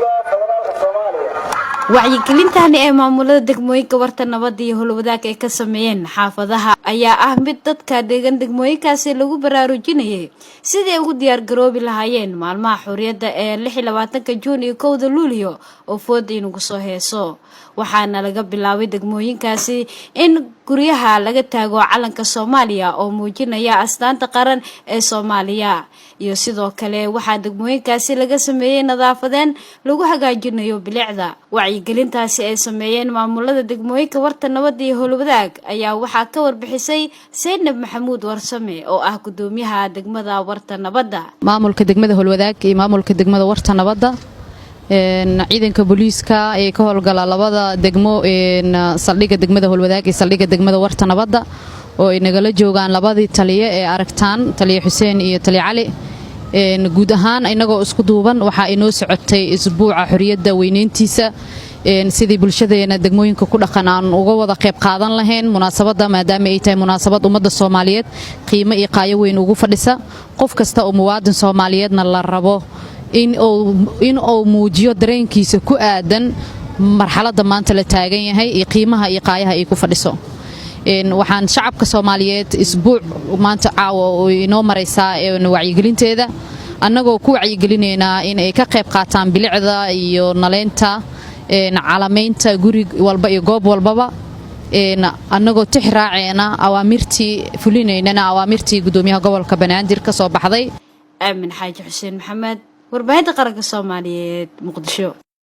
Federaalka Soomaaliya. Wacyigelintani ee maamulada degmooyinka Warta Nabadda iyo Howlwadaag ay ka sameeyeen xaafadaha ayaa ah mid dadka degan degmooyinkaasi lagu baraarujinayay sidii ay ugu diyaargaroobi lahaayeen maalmaha xorriyadda ee 26-ka Juun iyo 1-da Luuliyo oo fooda inagu soo heeso. Waxaana laga bilaabay degmooyinkaasi in guryaha laga taago calanka Soomaaliya oo muujinaya astaanta qaran ee Soomaaliya, iyo sidoo kale waxaa degmooyinkaasi laga sameeyey nadaafadeen lagu hagaajinayo bilicda. Wacyigelintaasi ay sameeyeen maamulada degmooyinka Warta Nabadda iyo Howlwadaag ayaa waxaa ka warbixisay Saynab Maxamuud Warsame oo ah gudoomiyaha degmada Warta Nabadda. Maamulka degmada Holwadaag iyo maamulka degmada Warta Nabadda, ciidanka booliiska ee ka howlgala labada degmo, saldhigga degmada Holwadaag iyo saldhigga degmada Warta Nabadda, oo ay nagala joogaan labadii taliye ee aragtaan, Taliye Xuseen iyo Taliye Cali, guud ahaan inagoo isku duuban waxaa inoo socotay isbuuca xorriyadda weyneyntiisa, sidii bulshadeena degmooyinka ku dhaqan aan uga wada qayb qaadan lahayn munaasabadda, maadaama ay tahay munaasabad ummadda Soomaaliyeed qiimo iyo qaayo weyn ugu fadhisa, qof kasta oo muwaadin Soomaaliyeedna la rabo in uu muujiyo dareenkiisa ku aadan marxaladda maanta la taagan yahay iyo qiimaha iyo qaayaha ay ku fadhiso. Waxaan shacabka Soomaaliyeed isbuuc maanta caawa oo inoo maraysaa wacyigelinteeda, annagoo ku wacyigelinaynaa in ay ka qayb qaataan bilicda iyo naleynta calamaynta guri walba iyo goob walbaba, annagoo tix raaceena awaamirtii fulinaynana awaamirtii gudoomiyaha gobolka Banaadir ka soo baxday. Aamin Xaaji Xuseen Maxamed, Warbaahinta Qaranka Soomaaliyeed, Muqdisho.